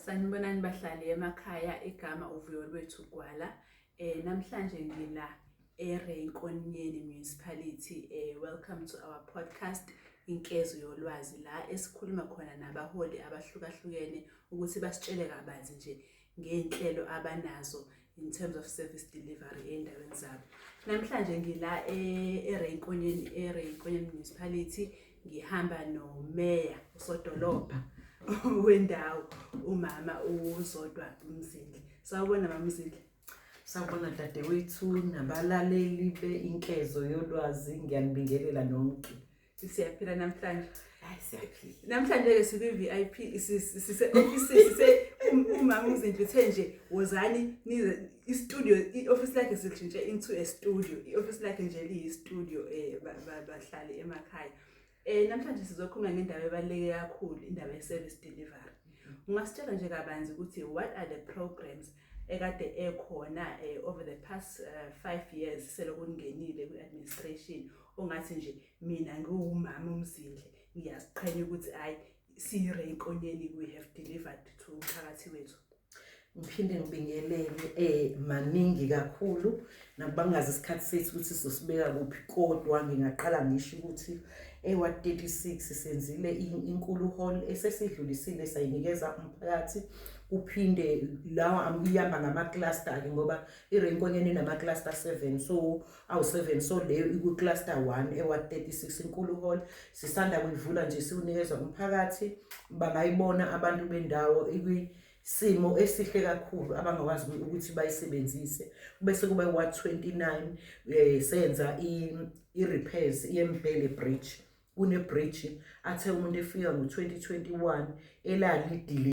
Sanibonani bahlali emakhaya, igama uVuyolwethu Gwala. Namhlanje ngila eRay Nkonyeni Municipality. Welcome to our podcast Inkezo Yolwazi, la esikhuluma khona nabaholi abahlukahlukene ukuthi basitshele kabanzi nje ngey'nhlelo abanazo in terms of service delivery ey'ndaweni zabo. Namhlanje ngila eRay Nkonyeni, eRay Nkonyeni Municipality, ngihamba nomeya, usodolobha wendawo, umama uZodwa Mzindle. Sawubona, mama Mzindle. Sawubona dadewethu nabalaleli be-Inkezo Yolwazi, ngiyanibingelela nonke. Siyaphila namhlanje. Hayi, siyaphila. Namhlanje-ke sikwi-VIP, sise-ofisini, sise umama uMzindle uthe nje wozani nize i-studio, i-office lakhe silishintshe into a studio. I-office lakhe nje liyi-studio, bahlali emakhaya. Namhlanje sizokhuluma ngendaba ebaluleke kakhulu, indaba ye-service delivery. Ungasitshela nje kabanzi ukuthi what are the programs ekade ekhona over the past 5 years seloku kungenile kwi-administration, ongathi nje mina ngiwumama uMzindle ngiyaziqhenya ukuthi hayi, siyiRay Nkonyeni, we have delivered to umphakathi wethu? Ngiphinde ngibingelele, maningi kakhulu nakuba ngingazi isikhathi sethu ukuthi sizosibeka kuphi, kodwa ngingaqala ngisho ukuthi eWard 36 senzile inkulu hall esesidlulisile sayinikeza umphakathi. Kuphinde lawa ihamba ngama-cluster ke ngoba iRay Nkonyeni inama-cluster 7, so awu-7, so leyo ikwi-cluster 1 eWard 36, inkulu hall sisanda kuyivula nje, siwunikeza umphakathi. Bangayibona abantu bendawo, ikwisimo esihle kakhulu abangakwazi ukuthi bayisebenzise. Bese kuba ward 29, senza i-repairs yeMbele Bridge. Kune-bridge athe umuntu efika ngo-2021 elalidili